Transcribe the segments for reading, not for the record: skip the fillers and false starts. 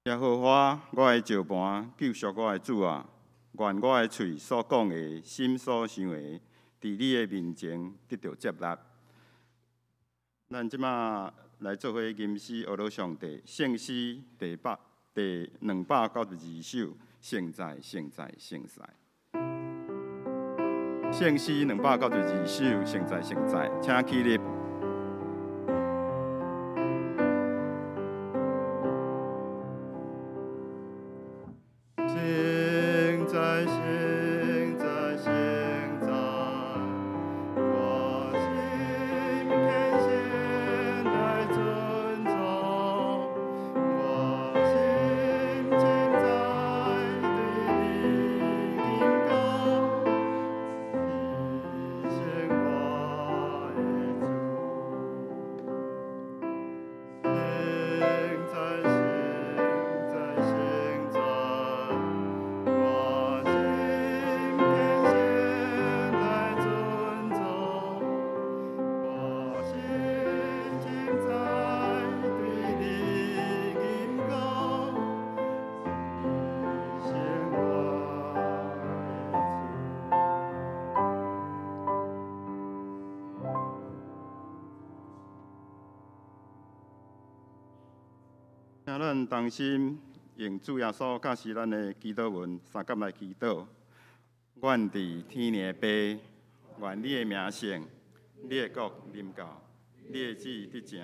耶和華，我的石磐，救贖我的主啊！願我的喙所講的，心所想的，佇你的面前得著接納。咱這馬來做伙吟詩阿羅上帝，聖詩第292首，聖哉聖哉聖哉。聖詩292首，聖哉聖哉，請起立。聖哉聖哉聖哉，我心虔誠來尊崇，我心稱讚對你吟歌，是聖我的主。聖哉聖哉聖哉，我心虔誠來尊崇，我心稱讚對你吟歌，是聖我的主。請咱同心用主耶穌教示咱的祈禱文，相佮來祈禱。阮佇天的父，願你的名聖，你的國臨到，你的旨意得成，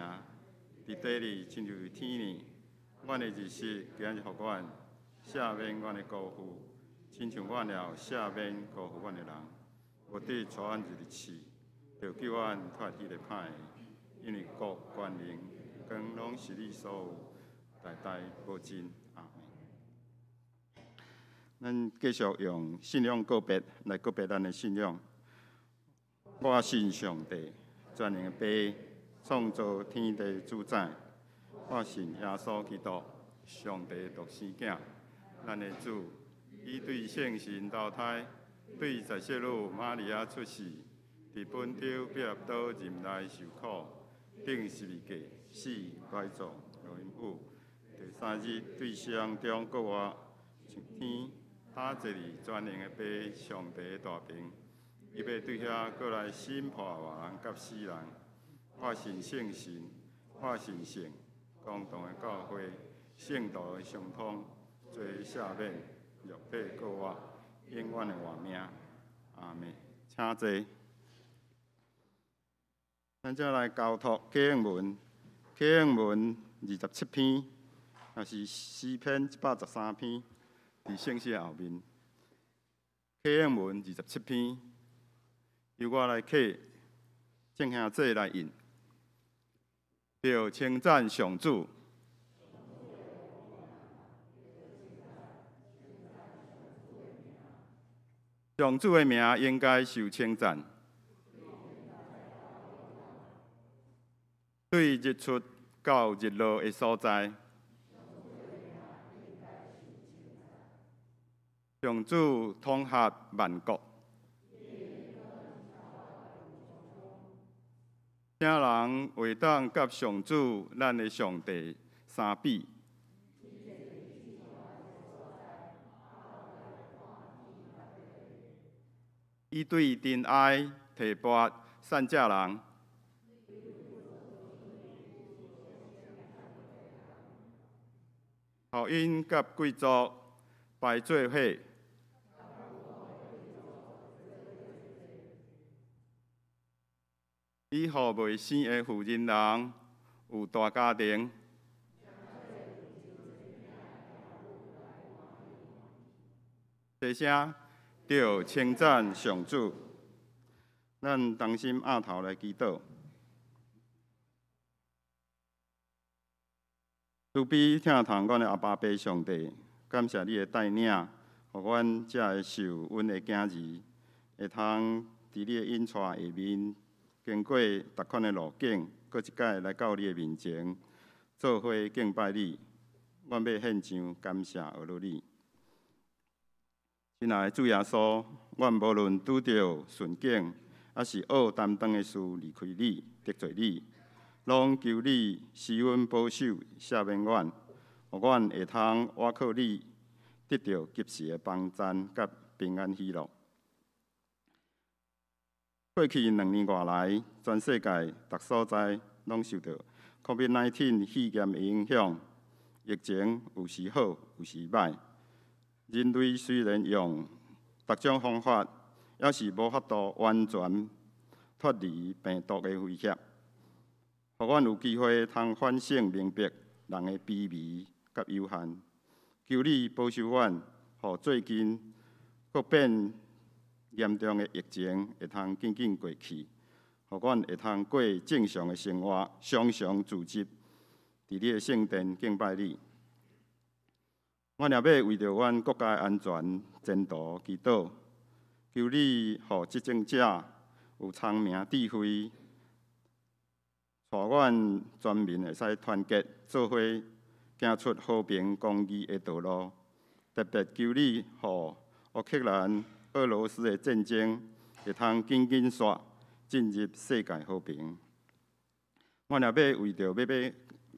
佇地裡親像佇天呢。阮的日食今日予阮，赦免阮的辜負，親像阮也有赦免辜負阮的人。無得帶阮入去試，著救阮脫彼个歹的。因為國、權能、光攏是你所有，代代無盡。阿們。咱繼續用信仰告別來告別咱的信仰。我信上帝，全能的父，創造天地主宰。我信耶穌基督，上帝獨生囝，咱的主，伊對聖神投胎，對在聖女瑪利亞出世，佇本丟彼拉多忍耐受苦，釘十字架，死，埋葬，落陰府。第三日對死人中復活，上天，踏坐佇全能的父上帝的大爿，伊欲對遐閣來審判活人佮死人。我信聖神，我信聖公同的教會，聖徒的相通，罪赦免，肉體復活，永遠的活命。阿們，請坐。咱再來交託啟應文，啟應文27篇，也是詩篇113篇，佇聖詩後面。啟應文27篇，由我來啟，眾兄弟來應。著稱讚上主，上主的名應該受稱讚。對日出到日落的所在，上主統轄萬國。啥人會當佮上主咱的上帝相比？伊對塵埃提拔善者人，予𪜶佮貴族排做伙。伊予未生的婦人人有大家庭。齊聲著稱讚上主，咱同心徼頭來祈禱。慈悲疼痛阮的阿爸父上帝，感謝你的帶領，予阮才會受阮的囝兒會通佇你的引帶下面，經過逐款的路徑，閣一擺來到你的面前，做伙敬拜你。阮欲獻上感謝阿羅你。親愛的主耶穌，阮無論拄著順境，抑是惡擔當的事離開你、得罪你，攏求你施阮保守、赦免阮，予予阮會通倚靠你，得著及時的幫贊佮平安喜樂。過去2年外來，全世界逐所在攏受著 COVID-19 肺炎的影響，疫情有時好，有時䆀。人類雖然用逐種方法，猶是無法度完全脫離病毒的威脅。予阮有機會通反省明白人的卑微佮有限。求你保守阮，予最近閣變嚴重的疫情會通緊緊過去，予阮會通過正常的生活，常常聚集佇你的聖殿敬拜你。阮也欲為著阮國家的安全前途祈禱，求你予執政者有聰明智慧，帶阮全民會使團結做伙，行出和平公義的道路。特別求你予烏克蘭、俄羅斯的戰爭會通緊緊煞，進入世界和平。阮也欲為著欲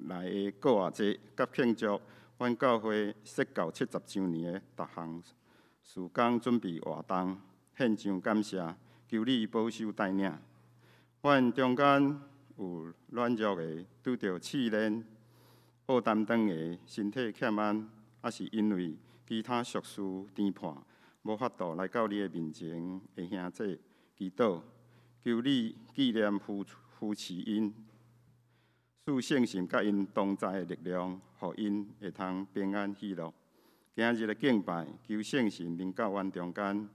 來的過活節，佮慶祝阮教會設教70週年的逐項事工準備活動，獻上感謝，求你保守帶領。阮中間有軟弱的，拄著試煉、烏擔當的，身體欠安，抑是因為其他俗事牽絆，無法度來到你的面前的兄弟祈禱，求你紀念扶持𪜶，賜聖神佮𪜶同在的力量，予𪜶會通平安喜樂。今日的敬拜，求聖神臨到阮中間，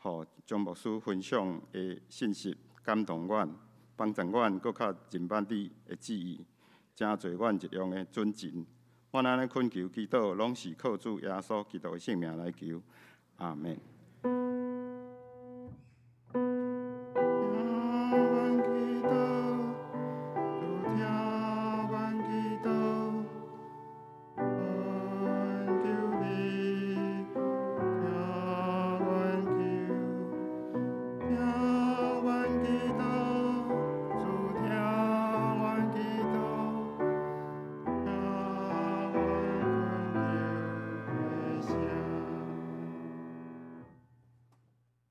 予張牧師分享的信息感動阮，幫助阮閣較認捌你的旨意，成做阮日用的準繩。阮按呢懇求祈禱，攏是靠主耶穌基督的聖名來求。阿們。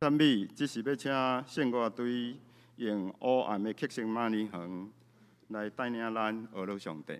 讚美，這是欲請聖樂隊用黑暗的客西馬尼園來帶領咱學樂上帝。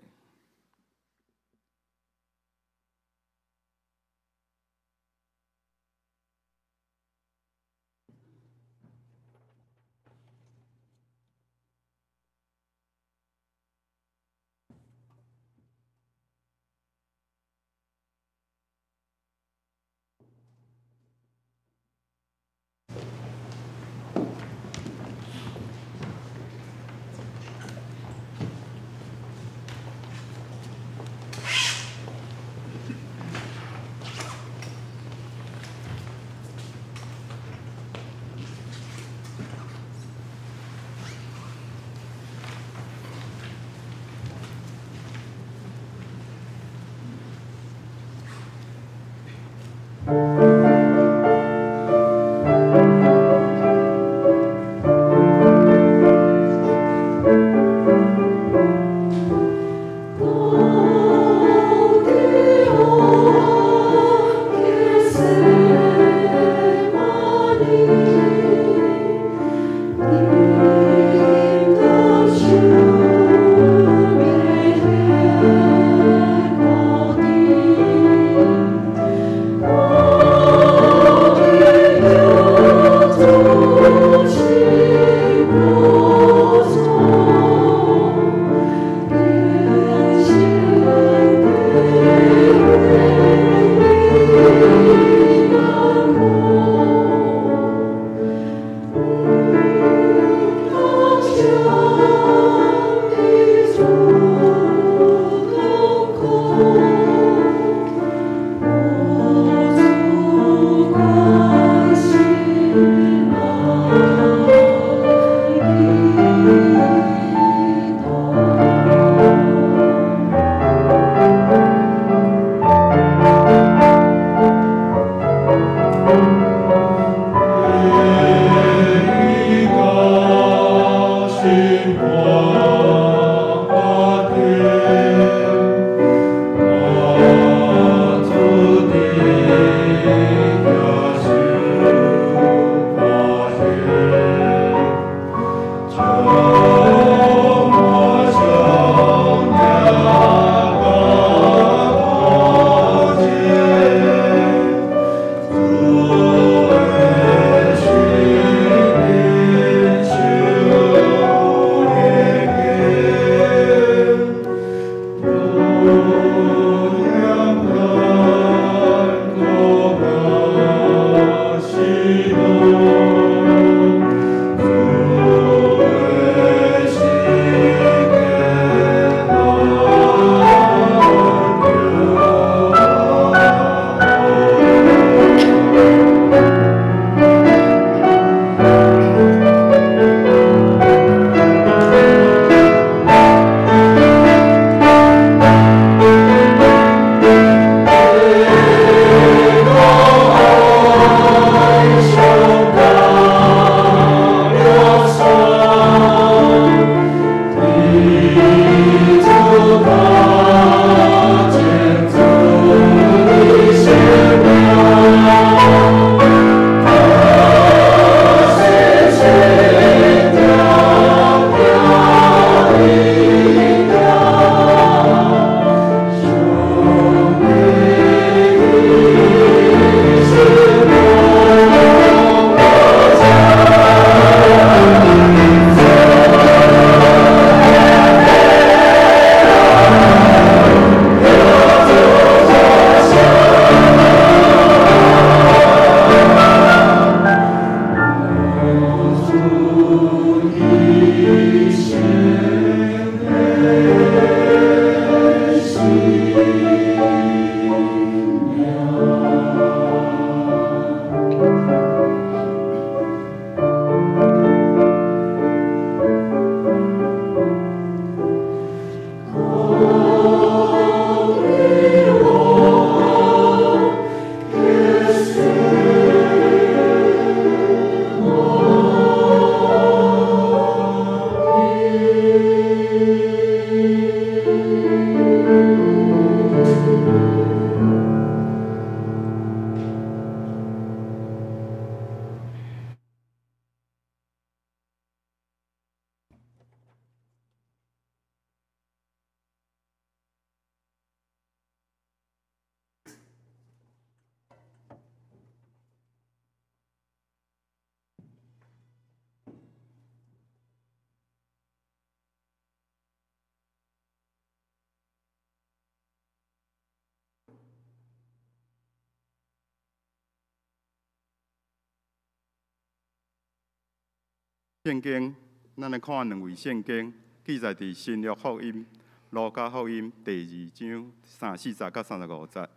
聖經，咱來看兩位聖經記載佇新約福音、路加福音第二章34節到35節。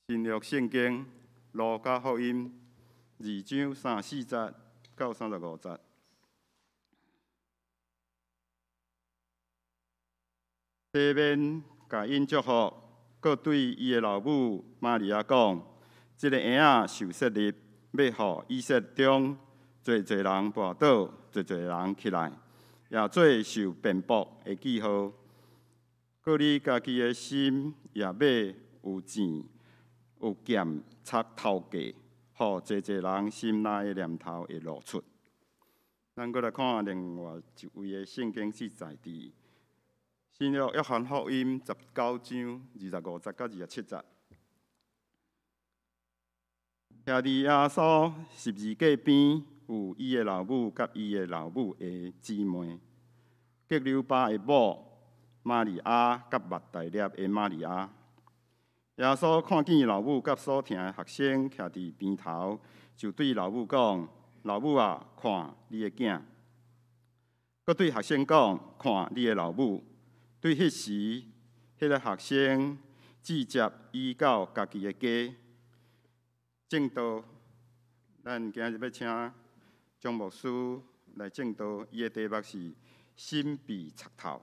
新約聖經路加福音二章34節到35節。西面共𪜶祝福，閣對伊的老母瑪利亞講：這个嬰仔受設立，欲予以色列中濟濟人跋倒，濟濟人起來，也做受辯駁的記號。閣你家己的心也欲有箭有劍插頭過，予濟濟人心內的念頭會露出。咱閣來看另外一位的聖經記載，佇新約約翰福音19章25節到27節。徛佇耶穌十字架邊，有伊的老母佮伊的老母的姊妹，革流巴的某瑪利亞佮抹大拉的瑪利亞。耶穌看見老母佮所疼的學生徛佇邊頭，就對老母講：老母啊，看你的囝！閣對學生講：看你的老母！對彼時，彼个學生直接伊到家己的家。證道，咱今日欲請張牧師來證道，伊的題目是心被插透。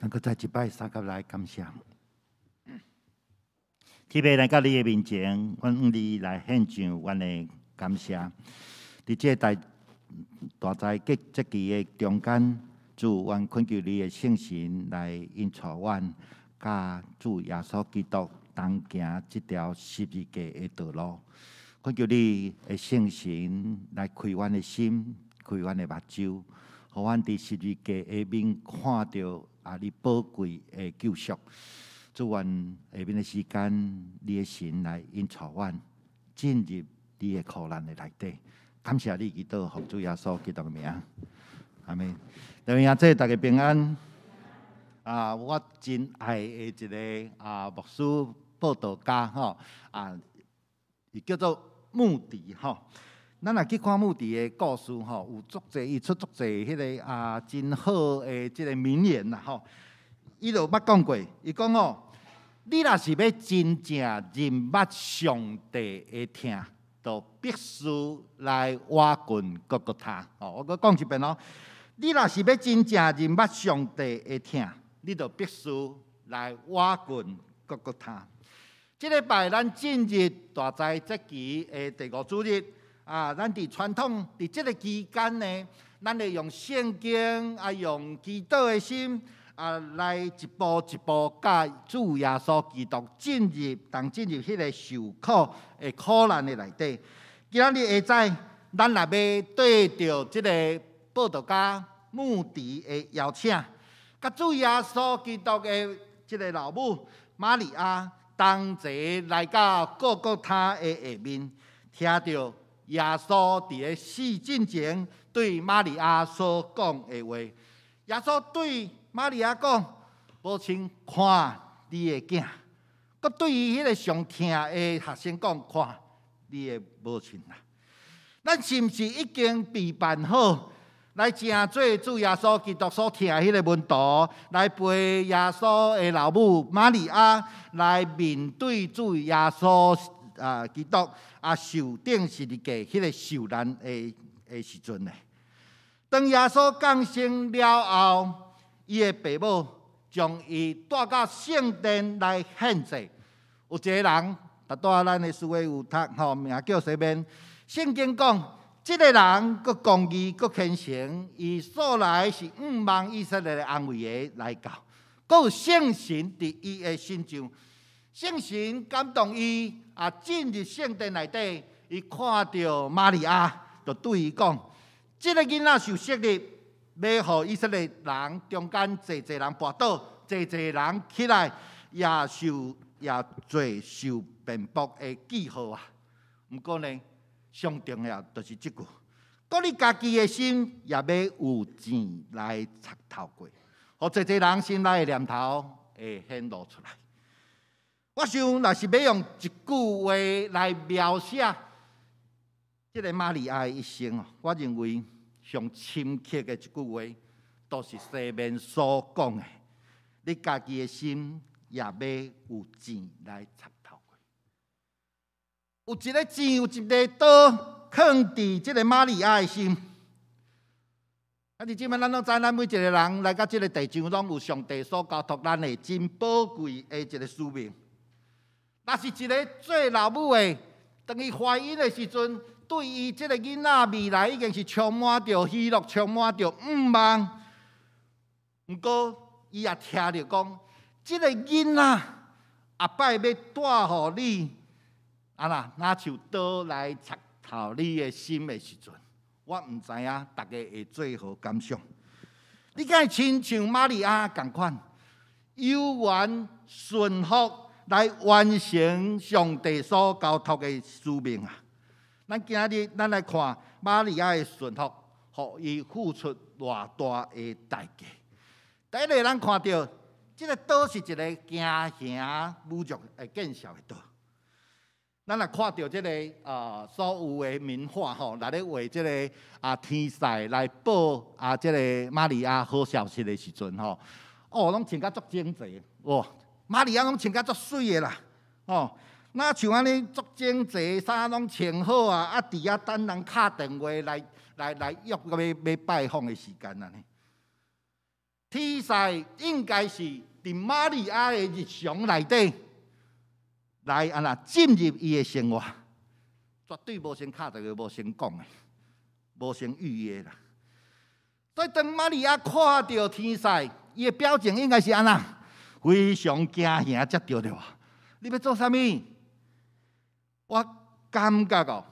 咱閣再一擺相佮來感謝。天父來到你的面前，阮向你來獻上阮的感謝。佇這個大大齋節節期的中間，主，阮懇求你的聖神來引帶阮，佮主耶穌基督同行這條十字架的道路。懇求你的聖神來開阮的心，開阮的目睭，予阮佇十字架下面看著啊，你寶貴的救贖。主，願下面的時間，你的神來引帶阮進入你的苦難的內底。感謝你，祈禱奉主耶穌基督的名，阿們。弟兄姊妹，大家平安。啊，我真愛的一个啊牧師佈道家吼啊，伊叫做穆迪吼。咱若去看穆迪的故事吼，有足濟伊出足濟彼个啊真好的這个名言啦吼。伊就捌講過，伊講吼，你若是欲真正認捌上帝的疼，就必須來倚近各各他。哦，我閣講一遍哦，你若是欲真正認捌上帝的疼，你就必須來倚近各各他。這禮拜咱進入大齋節期的第五主日啊，咱佇傳統佇這个期間呢，咱會用聖經啊，用祈禱的心。啊，來一步一步，佮主耶穌基督進入，同進入彼个受苦的苦難的內底。今仔日下早，咱若欲對著這个佈道家穆迪的邀請，佮主耶穌基督的這个老母瑪利亞同齊來到各各他的下面，聽著耶穌佇咧死進前對瑪利亞所講的話。耶穌對瑪利亞講：母親，看你的囝。閣對伊彼个上疼的學生講：看你的母親啦。咱是毋是已經備辦好來成做主耶穌基督所疼彼个門徒，來陪耶穌的老母瑪利亞來面對主耶穌啊基督啊受釘十字架彼个受難的的時陣呢？當耶穌降生了後，伊的爸母將伊帶到聖殿來獻祭。有一個人，拄拄咱的書會有讀吼，名叫西面。聖經講，這个人閣公義閣虔誠，伊素來是向望以色列的安慰的來到，閣有聖神佇伊的身上，聖神感動伊啊，進入聖殿內底，伊看著瑪利亞，就對伊講：這个囡仔受設立，欲予以色列人中間濟濟人跋倒，濟濟人起來，也受也做受辯駁的記號啊！毋過呢，上重要就是這句：閣你家己的心也欲有箭來插透過，予濟濟人心內的念頭會顯露出來。我想，若是欲用一句話來描寫這个瑪利亞的一生哦，我認為上深刻的一句話，就是西面所講的：你家己的心也欲有箭來插透過。有一个箭，有一个刀，囥佇這个瑪利亞的心。啊！佇這擺咱攏知，咱每一個人來到這个地上，攏有上帝所交託咱的真寶貴的一個使命。若是一个做老母的，當伊懷孕的時陣，對伊這个囡仔未來已經是充滿著喜樂，充滿著向望。毋過，伊也聽著講，這个囡仔後擺欲帶予你，啊啦，若像刀來插透你的心的時陣，我毋知影逐家會做何感想。你敢會親像瑪利亞仝款，有緣順服來完成上帝所交託的使命啊！咱今日咱來看瑪利亞的順服，予伊付出偌大的代價。第一个，咱看著這个刀是一个驚嚇侮辱的見笑的刀。咱若看著這个所有的名畫吼，來咧畫這个天使來報這个瑪利亞好消息的時陣吼，哦，攏穿甲足整齊，哇！瑪利亞攏穿甲足媠的啦，哦，若像按呢足整齊，衫攏穿好啊，啊，佇遐等人敲電話來來來約欲欲拜訪的時間按呢。天使應該是佇瑪利亞的日常內底來按怎進入伊的生活，絕對無先敲電話，無先講的，無先預約啦。所以當瑪利亞看著天使，伊的表情應該是按怎？非常驚嚇才對對無？你欲做啥物？我感覺哦，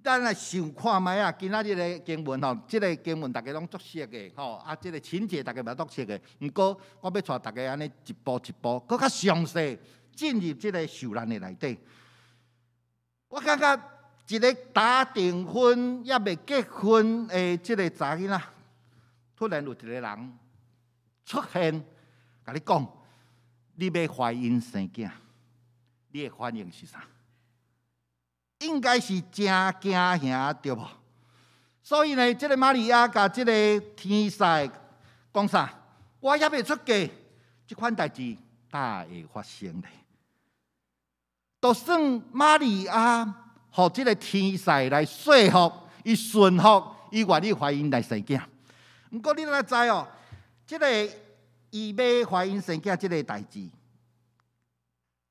咱來想看覓啊！今仔日的經文吼，這个經文逐家攏足熟的吼，啊，這个情節逐家嘛足熟的。毋過，我欲帶逐家按呢一步一步，閣較詳細進入這个受難的內底。我感覺一个打訂婚猶未結婚的這个查囡仔，突然有一個人出現，共你講，你欲懷孕生囝，你的反應是啥？應該是誠驚嚇對無？所以呢，這个瑪利亞共這个天使講啥？我猶未出嫁，這款代誌哪會發生呢？就算瑪利亞予這个天使來說服，伊順服，伊願意懷孕來生囝。毋過你若知哦，這个伊欲懷孕生囝這个代誌，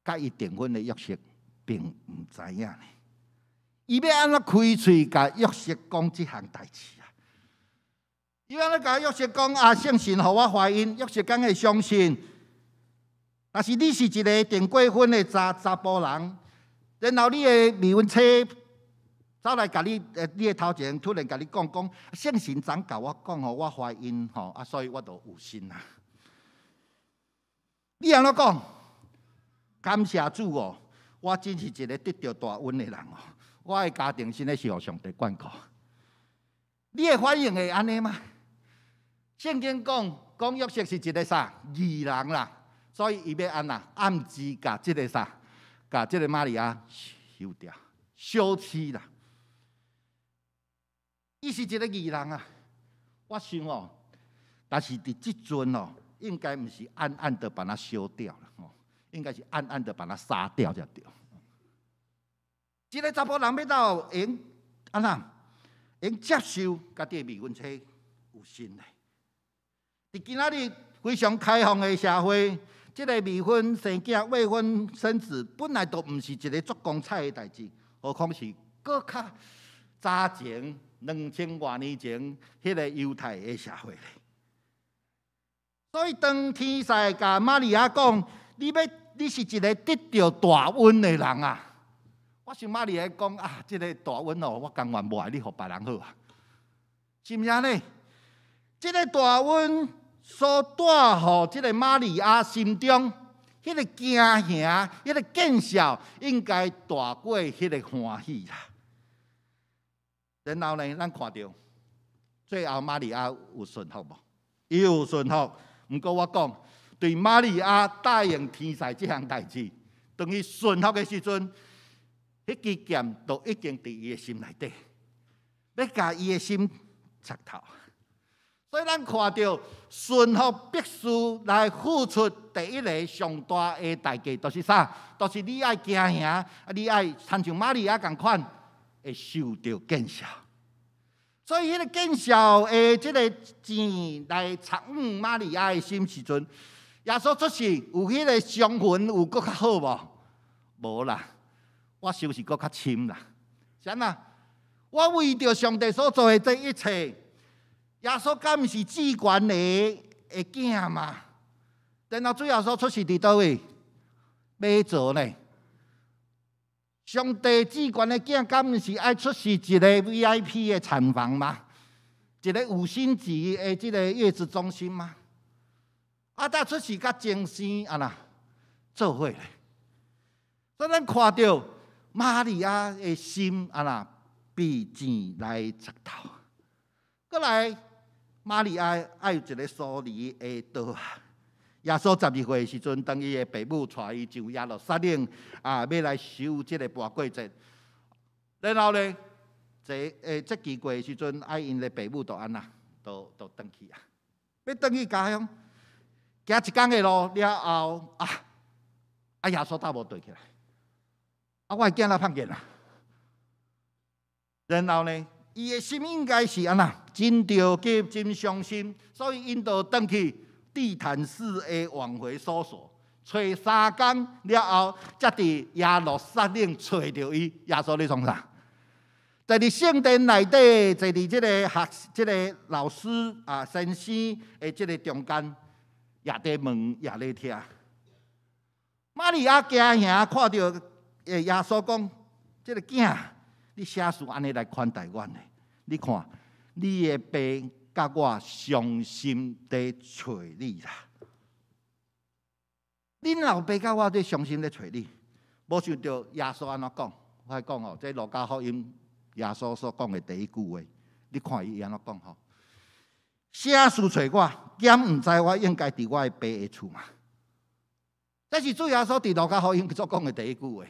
佮伊訂婚的約瑟並毋知影呢。伊欲按怎開喙共約瑟講這項代誌啊？伊欲按怎共約瑟講啊？聖神予我懷孕，約瑟敢會相信？若是你是一个訂過婚的查查埔人，然後你的未婚妻走來共你，你的頭前突然共你講講，聖神昨共我講吼，我懷孕吼，啊，所以我就有身啊。你按怎講？感謝主哦，我真是一个得著大恩的人哦。我的家庭現在是予上帝眷顧。你的反應會按呢嗎？聖經講講約瑟是一个啥義人啦，所以伊欲按怎暗自共這个啥，共這个瑪利亞休掉，休妻啦。伊是一个義人啊，我想哦，但是佇這陣哦，應該毋是暗暗的把他休掉了哦，應該是暗暗的把他殺掉才對。這个查埔人欲到會用按怎會用接受家己的未婚妻有身咧？佇今仔日非常開放的社會，這个未婚生囝、未婚生子，本來就毋是一个足光彩的代誌，何況是閣較早前2000外年前彼个猶太的社會咧。所以當天使共瑪利亞講：你欲，你是一个得著大恩的人啊！我想瑪利亞講啊，這个大恩哦，我甘願無愛你，予別人好啊，是毋是按呢？這个大恩所帶予這个瑪利亞心中，彼个驚嚇、彼个見笑，應該大過彼個歡喜啦。然後呢，咱看著最後瑪利亞有順服無？伊有順服。毋過我講，對瑪利亞答應天使這項代誌，當伊順服的時陣，彼支劍都已經佇伊的心內底，欲共伊的心插透。所以咱看著順服必須來付出第一个上大的代價，就是啥？就是你愛驚嚇，啊，你愛親像瑪利亞仝款，會受著見笑。所以彼個見笑的這个箭來插入瑪利亞的心時陣，耶穌出世有彼个傷痕有閣較好無？無啦，我傷是閣較深啦。啥啊？我為著上帝所做的這一切。耶穌敢毋是至懸的囝嗎？然後主耶穌出世佇佗位？馬槽呢？上帝至懸的囝敢毋是愛出世一个 VIP 的產房嗎？一个五星級的這个月子中心嗎？啊，但出世佮精生按怎做伙咧？所以咱看著瑪利亞的心按怎被箭來插透，閣來。瑪利亞愛有一个疏離的道啊！耶穌12歲的時陣，當伊的爸母帶伊上耶路撒冷啊，欲來守這个跋過節。然後呢，這節期過的時陣，啊，𪜶的爸母就按怎，就轉去啊，欲轉去家鄉，行一工的路了後啊，啊耶穌倒無綴起來，啊，我的囝哪碰見啊？然後呢，伊的心應該是按怎，真著急，真傷心，所以𪜶就轉去地毯式的往回搜索，揣3工了後，才佇耶路撒冷揣著伊。耶穌咧創啥？坐佇聖殿內底，坐佇這个學、這个老師啊先生的這个中間，也佇問，也咧聽。瑪利亞驚嚇看著耶穌講：這个囝，你啥事按呢來款待阮呢？你看，你的爸佮我傷心佇揣你啦。恁老爸佮我佇傷心咧揣你，無想著耶穌按怎講？我講哦，這路加福音耶穌所講的第一句話，你看伊按怎講吼？啥事揣我？敢毋知我應該佇我的爸的厝嗎？這是主耶穌佇路加福音所講的第一句話，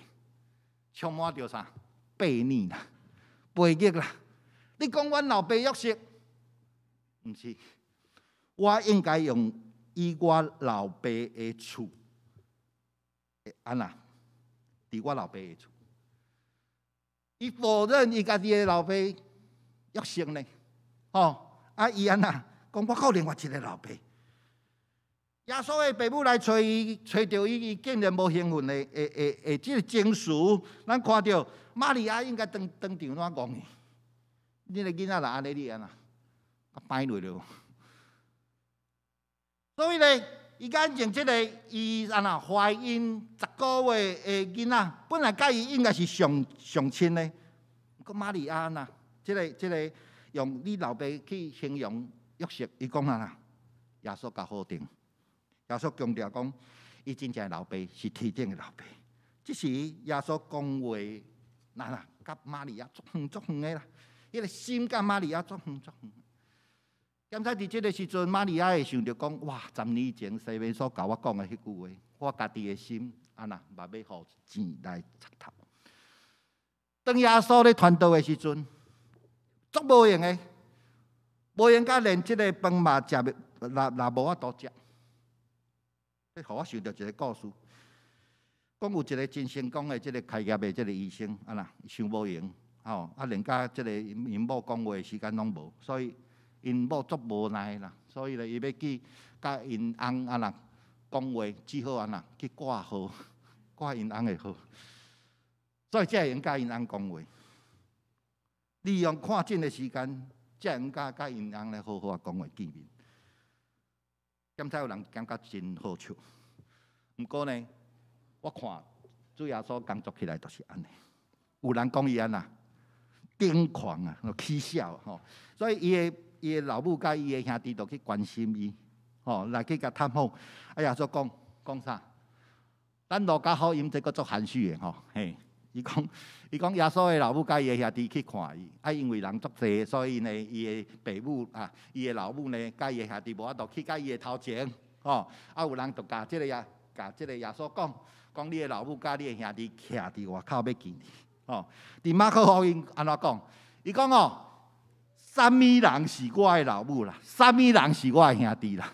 充滿著啥？悖逆啦，悖逆啦！你講阮老爸約瑟，毋是，我應該用以我老爸的厝，按怎？佇我老爸的厝，伊否認伊家己的老爸約瑟呢？吼！啊，伊按怎？講我閣有另外一个老爸。耶穌的爸母來揣伊，揣著伊，伊竟然無興奮的，的的的這个情緒，咱看著瑪利亞應該當當場怎講呢？你的囡仔若按呢，你按怎？啊，掰落了。所以呢，伊眼前這个伊按怎懷孕10個月的囡仔，本來佮伊應該是上上親的，閣瑪利亞按怎？這个用你老爸去形容約瑟，伊講按怎？耶穌共否定。耶穌強調講，伊真正的老爸是天頂的老爸。這時耶穌講話，那啦，佮瑪利亞足遠足遠的啦，彼个心佮瑪利亞足遠足遠。敢知佇這个時陣，瑪利亞會想著講：哇，10年前西面所共我講的彼句話，我家己的心按怎嘛欲予箭來插透。當耶穌咧傳道的時陣，足無閒的，無閒甲連這个飯嘛食袂，若若無法度食。這予我想著一个故事，講有一个真成功的這个開業的這个醫生，按怎傷無閒，吼，啊連佮這个𪜶某講話的時間攏無，所以𪜶某足無奈啦，所以咧，伊欲去佮𪜶翁按怎講話，只好按怎去掛號，掛𪜶翁的號，所以才會用佮𪜶翁講話。利用看診的時間，才會用佮佮𪜶翁來好好仔講話見面。敢知有人感覺真好笑，毋過呢，我看主耶穌工作起來就是按呢。有人講伊按怎癲狂啊，起痟吼，所以伊的老母佮伊的兄弟就去關心伊，吼，來去共探訪。啊，耶穌講講啥？咱路加福音這閣足含蓄的吼，嘿，伊講耶穌的老母佮伊的兄弟去看伊，啊，因為人足濟，所以呢，伊的爸母啊，伊的老母呢，佮伊的兄弟無法度去佮伊的頭前，吼，啊，有人就共這个耶，共這个耶穌講，講你的老母佮你的兄弟徛佇外口欲見你，吼，佇馬可福音按怎講？伊講哦，啥物人是我的老母啦？啥物人是我的兄弟啦？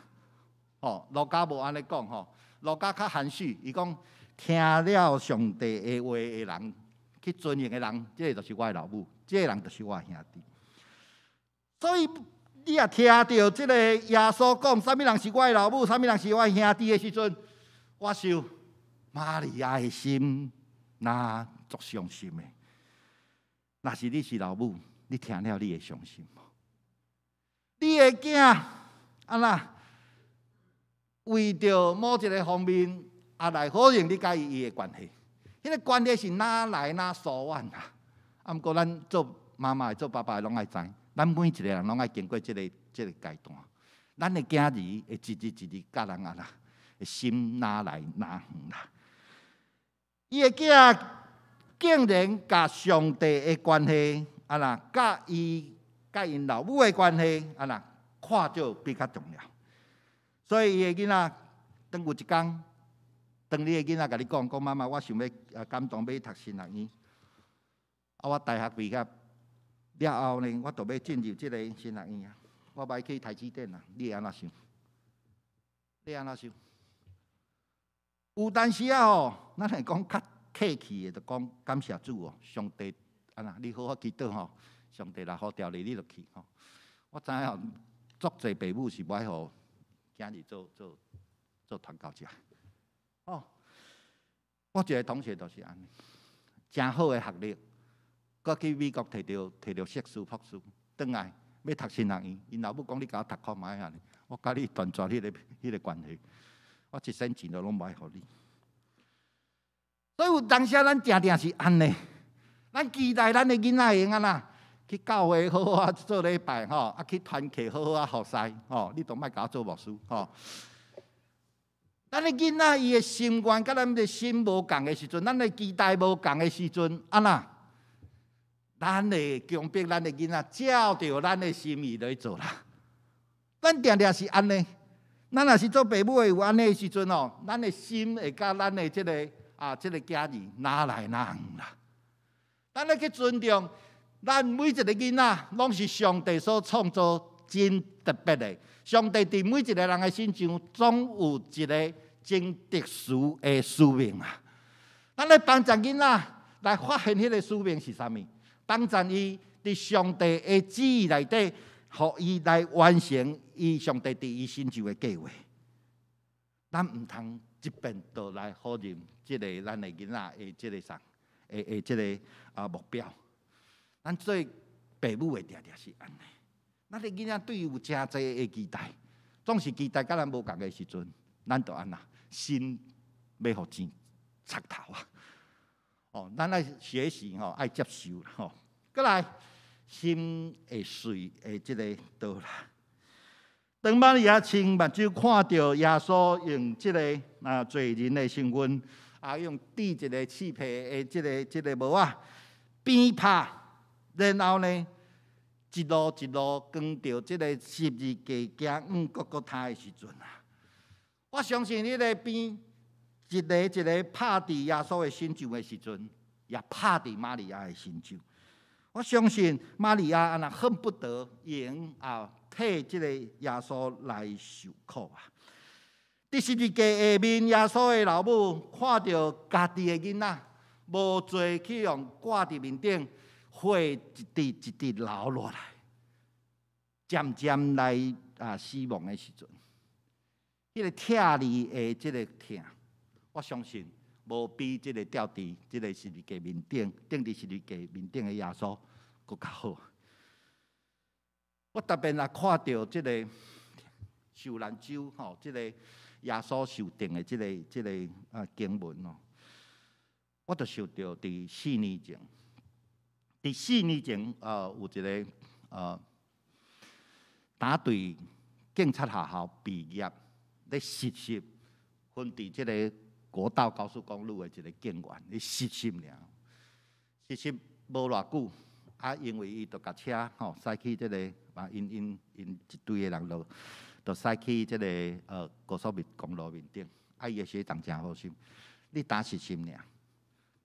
吼，路加無按呢講吼，路加較含蓄，伊講聽了上帝的話的人，去遵行的人，這個就是我的老母，這個人就是我的兄弟。所以你若聽著這個耶穌講，啥物人是我的老母，啥物人是我的兄弟的時陣，我想瑪利亞的心若足傷心的。若是你是老母，你聽了你會傷心無？你的囝按怎為著某一個方面啊來否認你佮伊的關係，彼個關係是哪來哪疏遠啊？啊，毋過咱做媽媽的、做爸爸的攏愛知，咱每一個人攏愛經過這個階段。咱的囝兒會一日一日佮咱按怎，心哪來哪遠啦。伊的囝竟然佮上帝的關係，按怎佮伊佮𪜶老母的關係，按怎看著比較重要。所以伊的囡仔，當有一工，當你的囡仔共你講，講媽媽，我想欲感動欲讀神學院。啊，我大學畢業了後呢，我就欲進入這个神學院啊。我欲去台積電啊，你會按怎想？你會按怎想？有當時仔吼，咱會講較客氣的，就講感謝主哦，上帝按怎，你好好祈禱吼，上帝若呼召你，你就去吼。我知影吼，足濟爸母是無愛予囝兒做做做傳教者。哦，我一个同學就是按呢，誠好的學歷，閣去美國摕著碩士、博士，轉來欲讀神學院，𪜶老母講你共我讀看覓仔呢？我佮你斷絕彼個關係，我一仙錢都攏無愛予你。所以有當時咱定定是按呢，咱期待咱的囡仔會用按怎去教會好好啊做禮拜吼，啊去團契好好啊服侍吼，你都莫共我做牧師吼。咱的囡仔伊的心願佮咱的心無仝的時陣，咱的期待無仝的時陣，按怎？咱會強迫咱的囡仔照著咱的心意來做啦。咱定定是按呢，咱若是做爸母的有按呢的時陣哦，咱的心會佮咱的這個囝兒哪來哪遠啦。咱愛去尊重，咱每一個囡仔攏是上帝所創造真特別的。上帝佇每一個人的身上，總有一个真特殊的使命啊！咱來幫助囡仔來發現彼个使命是啥物，幫助伊佇上帝的旨意內底，予伊來完成伊上帝佇伊身上的計劃。咱毋通一遍就來否認這个咱的囡仔的這个啥的這个目標。咱做爸母的定定是按呢。咱的囡仔對伊有誠濟的期待，總是期待佮咱無仝的時陣，咱就按怎心欲予錢插頭啊！哦，咱愛學習吼，愛接受吼。閣來，心會碎的這个刀啦。當瑪利亞親目睭看著耶穌用這个罪人的身份，啊用釘一个刺皮的這個帽仔鞭拍，然後呢，一路一路扛著這个十字架行往各各他的時陣啊，我相信彼个鞭一个一个拍佇耶穌的身上的時陣，也拍佇瑪利亞的身上。我相信瑪利亞按怎恨不得用啊替這个耶穌來受苦啊！佇十字架下面，耶穌的老母看著家己的囡仔無罪去予掛佇面頂，血一滴一滴流落來，漸漸來死亡的時陣，彼个疼你的這个疼，我相信無比這个吊佇這个十字架面頂，釘佇十字架面頂的耶穌閣較好。我特別若看著這个受難週吼，這个耶穌受釘的這個經文哦，我就想著佇四年前，佇四年前有一个打對警察學校畢業咧實習，分佇這个國道高速公路的一个警員咧實習爾，實習無偌久，啊，因為伊就共車吼駛去這个啊，𪜶一隊的人就駛去這个高速面公路面頂，啊，伊的學長誠好心，你當實習爾，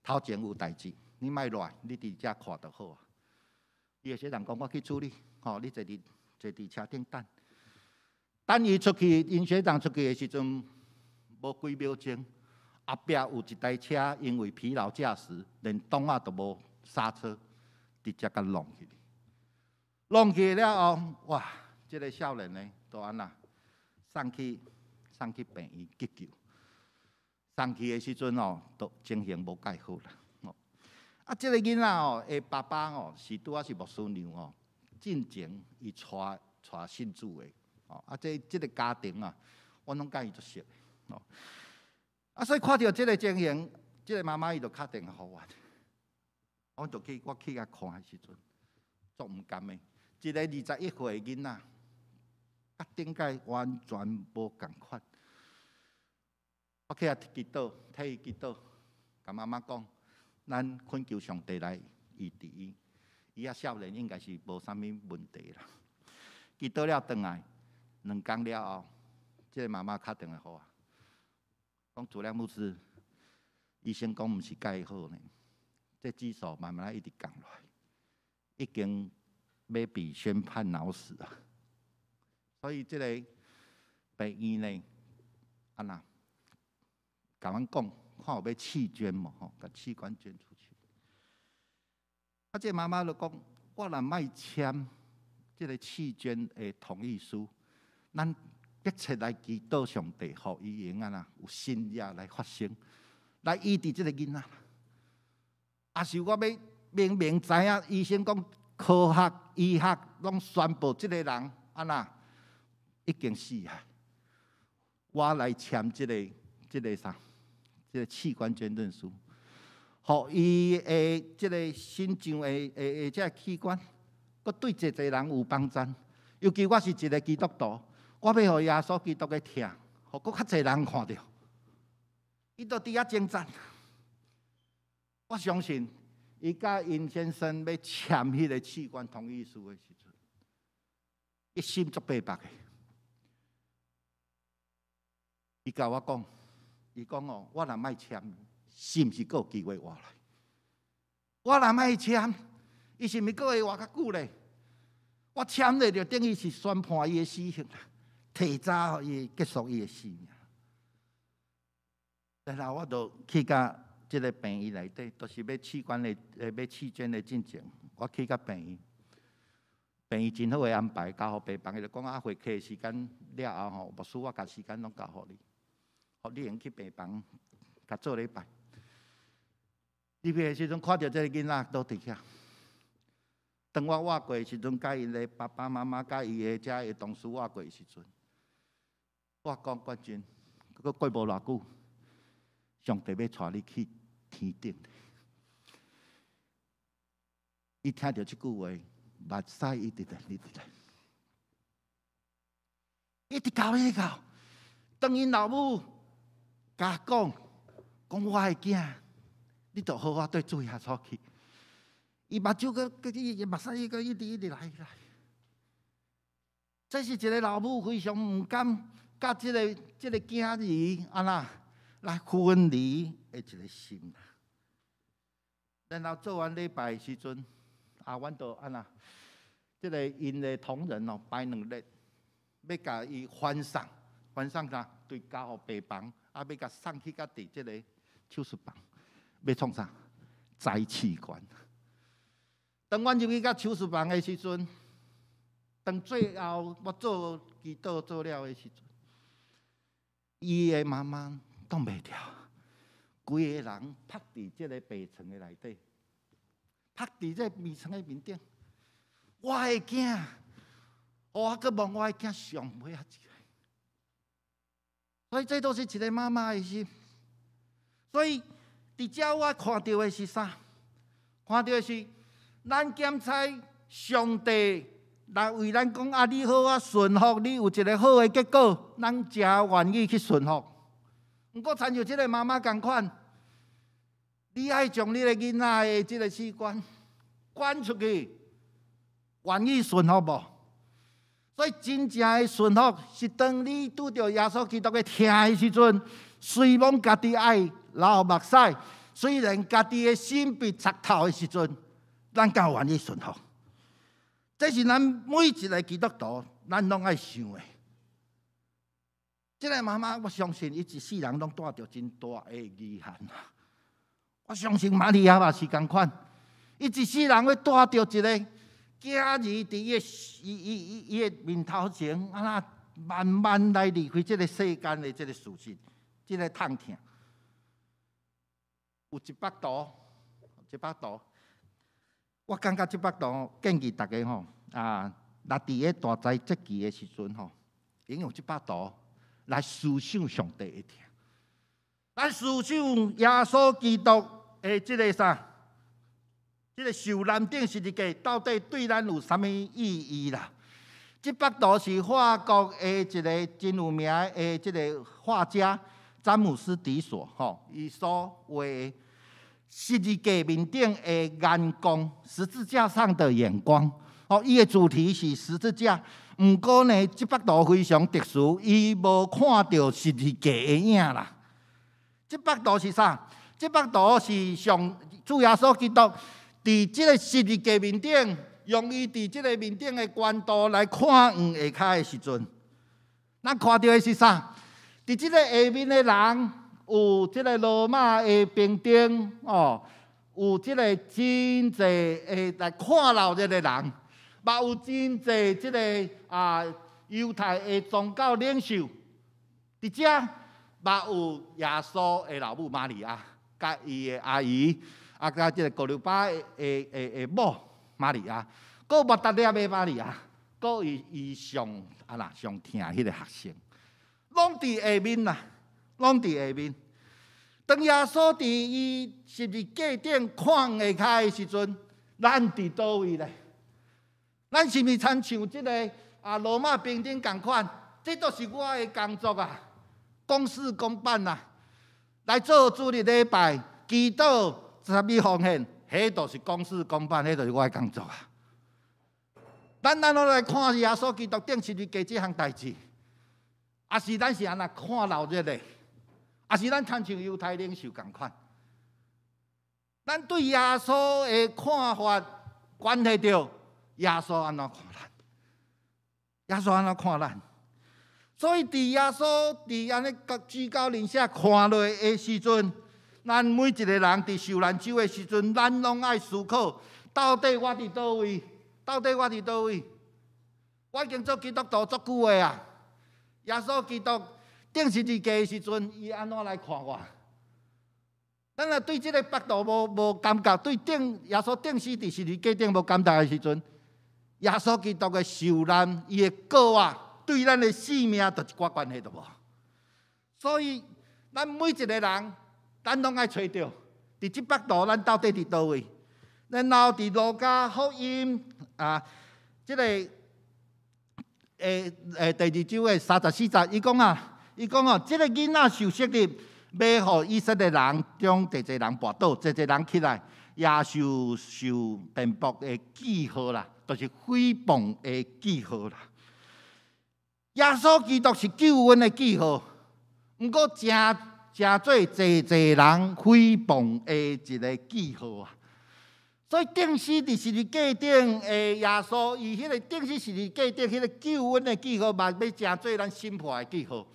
頭前有代誌，你莫落來，你佇遮看就好啊。伊的學長講，我去處理，吼，你坐佇車頂等。等伊出去，𪜶學長出去的時陣，無幾秒鐘，後壁有一台車因為疲勞駕駛，連擋仔都無剎車，直接共挵去。挵去了後，哇！這个少年呢，就按怎送去病院急救。送去的時陣哦，都情形無蓋好啦。哦，啊，這个囡仔哦，的爸爸哦，是拄仔是牧師娘哦，進前伊帶信主的。哦，啊，這个家庭啊，我攏佮伊足熟。哦，啊，所以看著這个情形，這个媽媽伊就敲電話予我，我就去我去共看的時陣，足毋甘的。一個21歲的囡仔，佮頂擺完全無仝款。我去遐祈禱，替伊祈禱，共媽媽講，咱懇求上帝來醫治伊。伊遐少年應該是無啥物問題啦。祈禱了轉來，2工了後，這个媽媽敲電話予我，講主任牧師，醫生講毋是蓋好呢，這指數慢慢一直降落來，已經欲被宣判腦死啊！所以這个病院呢，按怎，共阮講，看有欲器捐無吼，共器官捐出去。啊，這个媽媽就講，我若莫簽這个器捐的同意書，咱一切來祈禱上帝，予伊會按怎有神蹟來發生，來醫治這个囡仔。啊是我欲明明知影醫生講，科學、醫學攏宣布這个人按怎已經死啊！我來簽這个啥？這个器官捐贈書，予伊的這个心臟的這个器官，閣對濟濟人有幫助。尤其我是一个基督徒，我欲予耶穌基督的疼，予閣較濟人看著。伊就佇遐掙扎。我相信，伊佮𪜶先生欲簽彼个器官同意書的時陣，伊心足白目的。伊共我講，伊講哦，我若莫簽，是毋是閣有機會活來？我若莫簽，伊是毋是閣會活較久咧？我簽咧就等於是宣判伊的死刑，提早予伊結束伊的生命。然後我就去共這个病院內底，都是欲器官的、欲器捐的進前，我去共病院，病院真好的安排，交予病房，伊就講啊，會客時間了後吼，牧師我共時間攏交予你，予你會用去病房共做禮拜。入去的時陣，看著這个囡仔倒佇遐。當我倚過的時陣，佮𪜶的爸爸媽媽、佮伊的遮的同事倚過的時陣，我講冠軍，閣過無偌久，上帝欲帶你去天頂。伊聽著這句話，目屎一直來，一直來，一直哭，一直哭。當𪜶老母共講，講我的囝，你著好好綴主耶穌去。伊目睭閣閣伊目屎閣一直一直來來。這是一个老母非常毋甘，佮這个囝兒按怎來分離的一个心。然後做完禮拜的時陣，啊，阮就按怎，這个𪜶的同仁哦，排2日，欲共伊歡送，歡送啥？對交予病房，啊，欲共送去到佇這个手術房，欲創啥？摘器官。當阮入去到手術房的時陣，當最後我做祈禱做了的時陣，伊的媽媽擋袂牢，規个人趴佇這个病床的內底，趴佇這个病床的面頂。我的囝，我閣望我的囝上尾仔一个，所以這都是一个媽媽的心。所以佇遮我看著的是啥？看著的是咱檢查上帝來為咱講啊，你好啊，順服，你有一个好的結果，咱誠願意去順服。毋過，親像這个媽媽仝款，你愛將你的囡仔的這个器官捐出去，願意順服無？所以真正的順服是當你拄著耶穌基督的疼的時陣，雖罔家己愛流目屎，雖然家己的心被插透的時陣，咱敢有願意順服？這是咱每一個基督徒，咱攏愛想的。這個媽媽，我相信伊一世人攏帶著真大的遺憾。我相信瑪利亞嘛是仝款，伊一世人會帶著一個囝兒佇伊的伊伊伊伊的面頭前，按怎慢慢來離開這個世間的這個事實，這個痛疼。有一幅圖，這幅圖，我感覺這幅圖建議大家吼啊，若佇咧大災節期的時陣吼，應用這幅圖來思想上帝的疼，來思想耶穌基督的這個啥？這個受難釘十字架到底對咱有啥物意義啦？這幅圖是法國的一個真有名的這個畫家詹姆斯·迪索吼，伊所畫的十字架面頂的眼光，十字架上的眼光。哦，伊的主題是十字架，毋過呢，這幅圖非常特殊，伊無看著十字架的影啦。這幅圖是啥？這幅圖是上主耶穌基督佇這個十字架面頂，用伊佇這個面頂的高度來看向下跤的時陣，咱看著的是啥？佇這個下面的人，有這個羅馬的兵丁哦，有這個真濟的來看老這個人，嘛有真濟這個啊猶太的宗教領袖，佇遮嘛有耶穌的老母瑪利亞，佮伊的阿姨，啊，佮這個哥流巴的某瑪利亞，閣抹大拉的瑪利亞，閣伊伊上啊啦上疼彼個學生，攏佇下面啦，攏佇下面。當耶穌佇伊十字架頂看下跤的時陣，咱佇佗位咧？咱是毋是親像這個啊羅馬兵丁仝款？這都是我的工作啊，公事公辦啊，來做主日禮拜、祈禱、啥物奉獻，彼都是公事公辦，彼都是我的工作啊。咱按怎來看耶穌基督釘十字架這項代誌？抑是咱是按怎看鬧熱的？抑是咱親像猶太領袖仝款？咱對耶穌的看法，關係著耶穌按怎看咱？耶穌按怎看咱？所以，佇耶穌佇按呢居高臨下看落的時陣，咱每一個人佇受難週的時陣，咱攏愛思考：到底我佇佗位？到底我佇佗位？我已經做基督徒足久的啊！耶穌基督釘十字架的時陣，伊按怎來看我？咱若對這個幅圖無感覺，對釘耶穌釘死佇十字架頂無感覺的時陣，耶穌基督的受難，伊的過往，對咱的性命就一寡關係都無。所以，咱每一個人，咱攏愛揣著，佇這幅圖，咱到底佇佗位？然後佇路加福音啊，這個第二章的34節，伊講啊，伊講哦，這個囡仔受洗禮，欲予以色列人中濟濟人跋倒，濟濟人起來，也受受辯駁的記號啦，就是誹謗的記號啦。耶穌基督是救恩的記號，毋過成成做濟濟人誹謗的一個記號啊。所以釘死佇十字架頂的耶穌，伊彼個釘死十字架頂彼個救恩的記號，嘛欲成做咱審判的記號。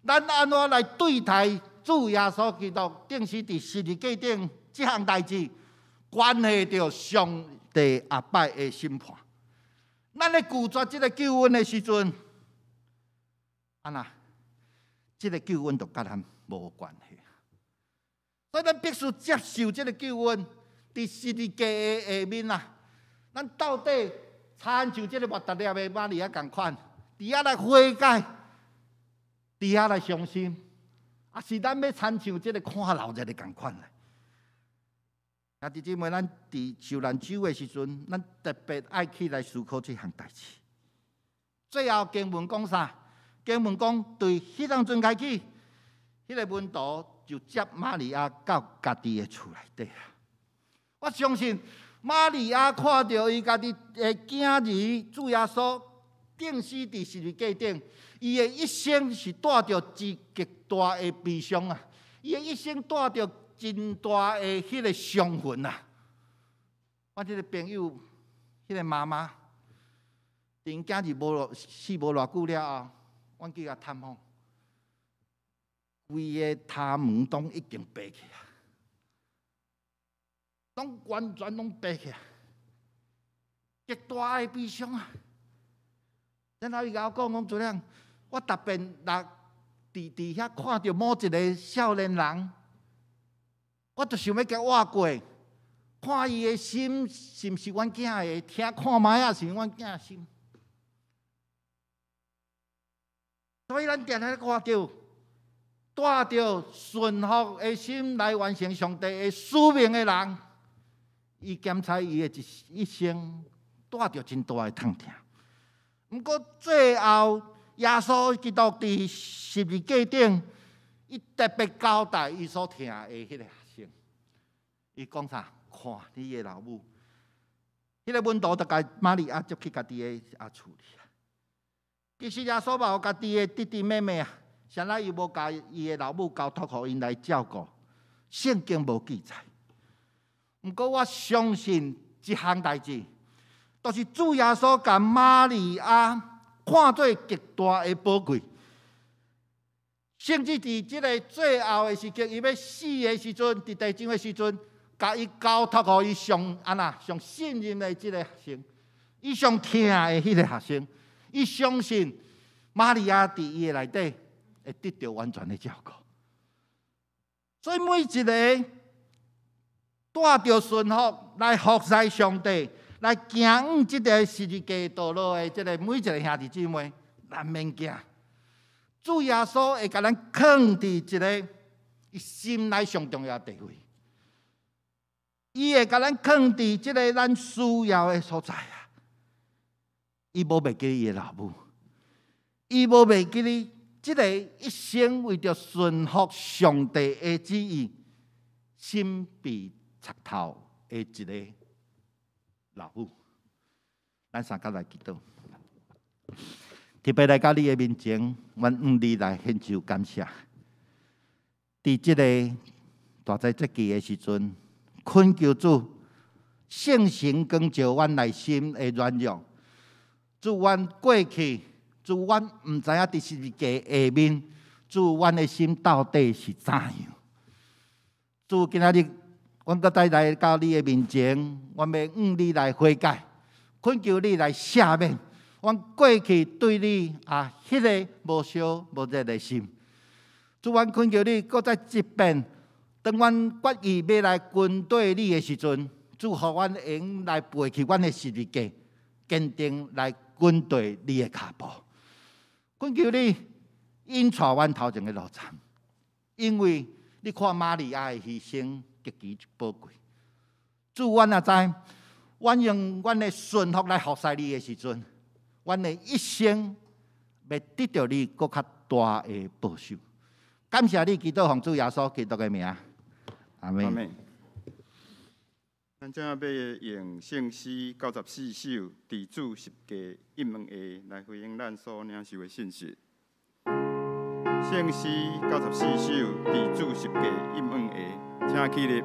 咱按怎來對待主耶穌基督釘死佇十字架頂這項代誌，關係著上帝後擺的審判。咱咧拒絕這個救恩的時陣，按怎，這個救恩就佮咱無關係。所以咱必須接受這個救恩。佇十字架的下面啊，咱到底親像這個抹大拉的瑪利亞仝款，佇遐來悔改，佇遐來傷心，抑是咱欲親像這個看鬧熱的仝款咧？兄弟姊妹，咱佇受難週的時陣，咱特別愛去來思考這項代誌。最後經文講啥？經文講，對彼當陣開始，彼個門徒就接瑪利亞到家己的厝內底啊。我相信瑪利亞看著伊家己的囝兒主耶穌釘死佇十字架頂，伊的一生是帶著極大的悲傷啊！伊的一生帶著真大的彼个傷痕啊！我這个朋友，彼个媽媽，𪜶囝兒無死無偌久了後，阮去共探訪，規个頭毛攏已經白去啊，攏完全攏白去啊，極大的悲傷啊！然後伊共我講講主任，我特別若佇遐看著某一个少年人，我就想欲共倚過，看伊的心是毋是阮囝的，聽看覓仔是毋是阮囝的心。所以咱定定咧看著，帶著順服的心來完成上帝的使命的人，伊檢查伊的一生帶著真大的痛疼。毋過最後，耶穌基督佇十字架頂，伊特別交代伊所疼的彼個學生，伊講啥？看你的老母，彼個門徒就共瑪利亞接去家己的啊厝裡啊。其實耶穌嘛有家己的弟弟妹妹啊，啥物伊無共伊的老母交託予𪜶來照顧？聖經無記載。毋過我相信一項代誌，就是主耶穌共瑪利亞看做極大的寶貴，甚至佇這个最後的時刻，伊欲死的時陣，佇地上的時陣，共伊交託予伊上按怎上信任的這个學生，伊上疼的彼個學生，伊相信瑪利亞佇伊的內底會得著完全的照顧。所以每一个帶著順服來服侍上帝，來行往這个十字架道路的這个每一个兄弟姊妹，咱免驚。主耶穌會共咱囥佇一个伊心內上重要的地位，伊會共咱囥佇這个咱需要的所在啊！伊無袂記伊的老母，伊無袂記得這个一生為著順服上帝的旨意，心被插透的一个老母。咱三甲來祈禱，特別來到你的面前，阮向你來獻上感謝。佇這个大齋節期的時陣，懇求主聖神光照阮內心的軟弱。主，阮過去，主，阮毋知影佇十字架下面，主，阮的心到底是怎樣？主，今仔日阮閣再來到你的面前，阮欲向你來悔改，懇求你來赦免阮過去對你啊，彼个無燒無熱的心。主，阮懇求你，閣再一遍，當阮決意欲來跟綴你的時陣，主，予阮會用來背起阮的十字架，堅定來跟綴你的跤步。懇求你引帶阮頭前的路程，因為你看瑪利亞的犧牲極其寶貴。主，阮也知，阮用阮的順服來服侍你的時陣，阮的一生欲得著你閣較大的保守。感謝你，祈禱奉主耶穌基督的名，阿們。咱這欲用聖詩94首，佇主十架應門下來回應咱所領受的信息。聖詩94首，佇主十架應門下，請起立。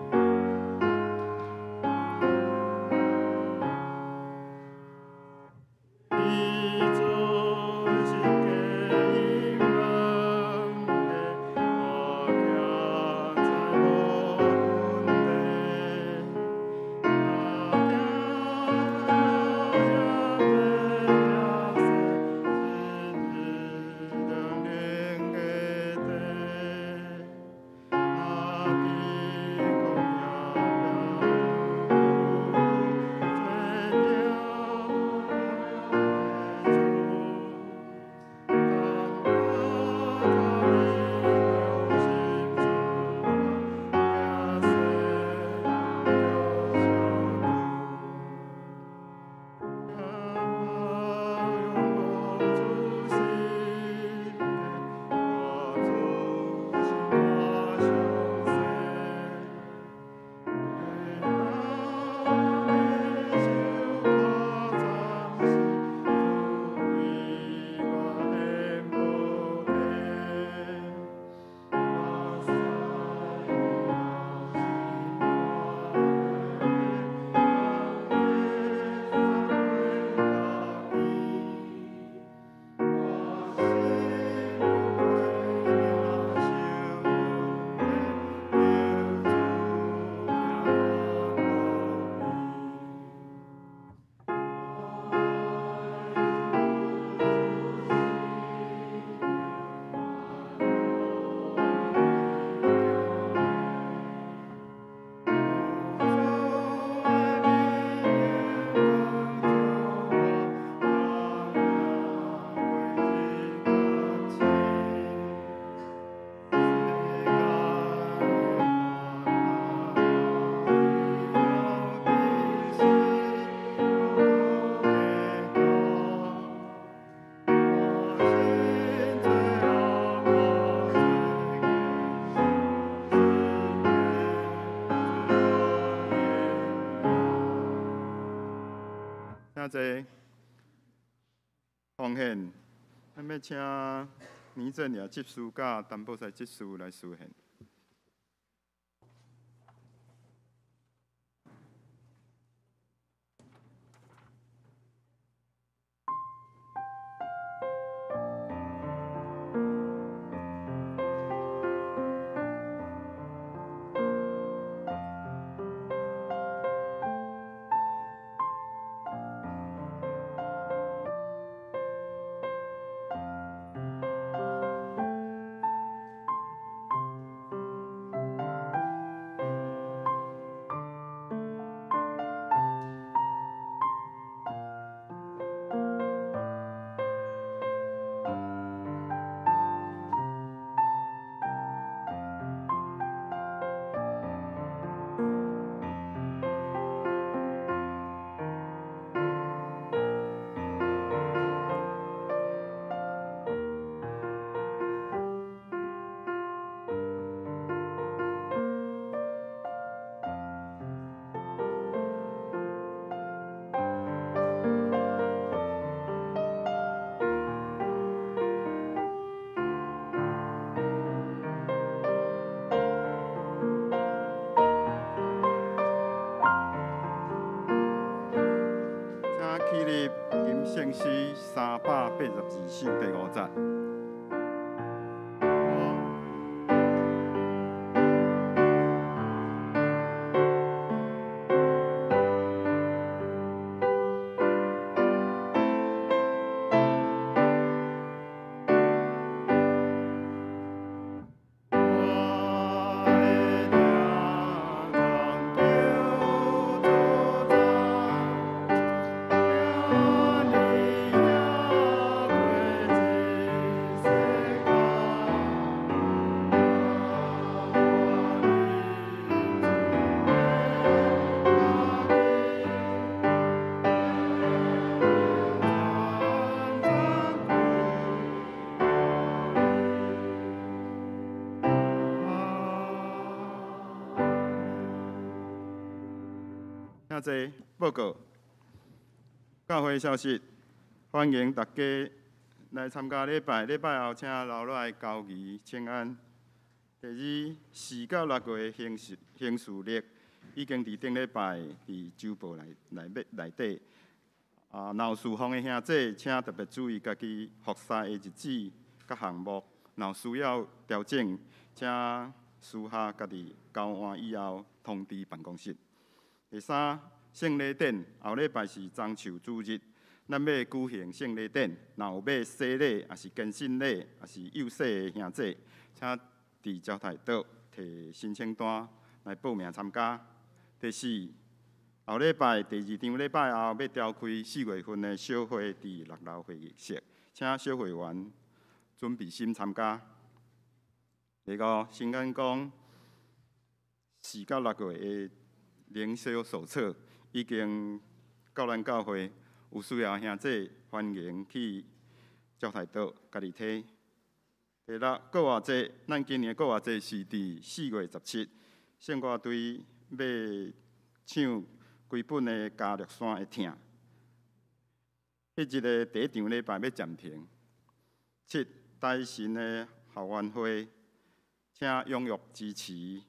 济奉献，咱欲请倪正雅执事佮陈宝才执事来司献。起立吟圣诗382首第五节。兄弟报告，教会消息，欢迎大家来参加礼拜。礼拜后，请留落来交谊请安。第二，4到6月行事历已经伫顶礼拜伫周报内底。啊，若有事奉的兄弟，请特别注意家己服侍的日子佮项目。若有需要调整，请私下家己交换以后通知办公室。第三，圣礼典后礼拜是棕树主日，咱欲举行圣礼典，若有欲洗礼，抑是坚信礼，抑是幼洗的兄弟，请伫招待桌提申请单来报名参加。第四，后礼拜第二场礼拜后欲召开4月份的小会，伫6楼会议室，请小会员准备心参加。第五，先讲讲4到6月的灵修手册已经到咱教会，有需要的兄弟欢迎去招待桌家己提。第六，复活节，咱今年复活节是伫4月17，圣歌队欲唱规本的加略山的疼。彼日的第一场礼拜欲暂停。七，台神的校园会，请踊跃支持，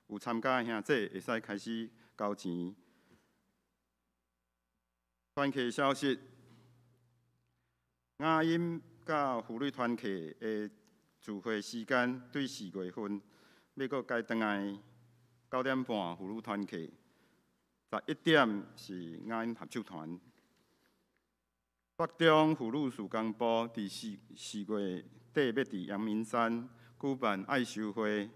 有参加的兄弟会使开始交钱。团契消息，雅音佮妇女团契的聚会时间对4月份欲阁改转来9点半妇女团契，11点是雅音合唱团。北中妇女事工部伫四月底欲伫阳明山举办爱修会，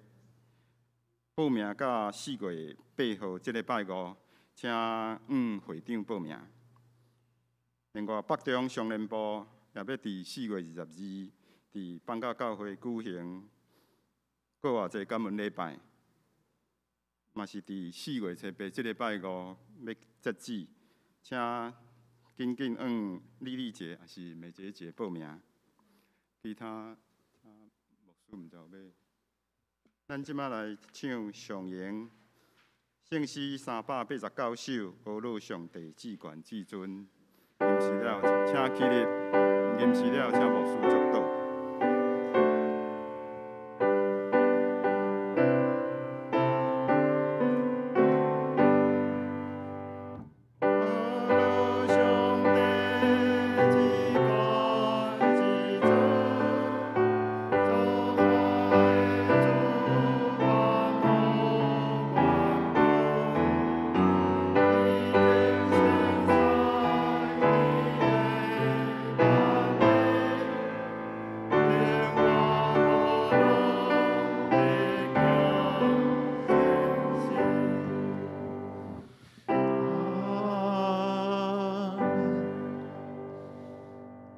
报名到4月8号这个拜五，请向会长报名。另外，北中商联部也欲伫4月22伫放假教会举行复活节感恩礼拜，嘛是伫4月7日这个拜五欲截止，请紧紧向李丽姐抑是美杰姐报名。其他牧师毋知有欲。咱这摆来唱上营圣诗389首，阿乐上帝至悬至尊。吟詩了，請起立；吟詩了，請牧師祝禱。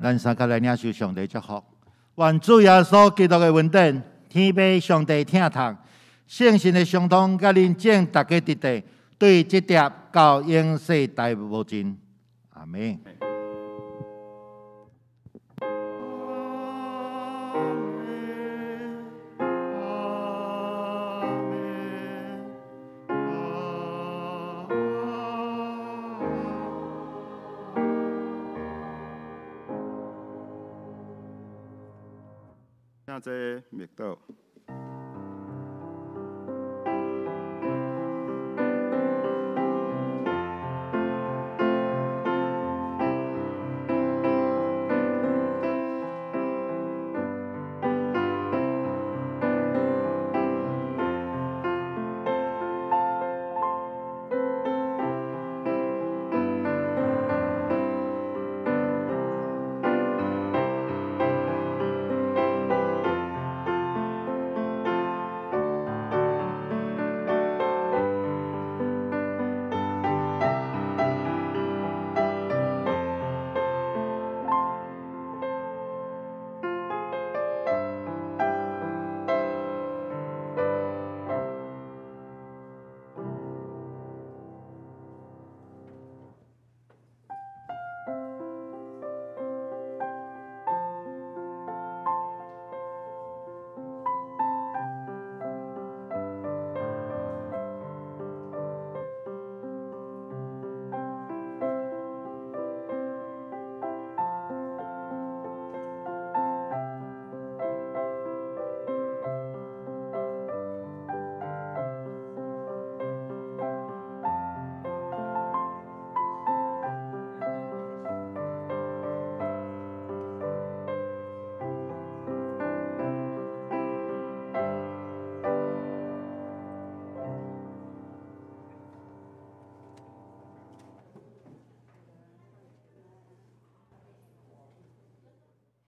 咱三個來領受上帝祝福，願主耶穌基督的恩典、天父上帝疼痛、聖神的相通，佮恁眾逐家佇佇，對這疊到永世代無盡。阿們。請坐默禱。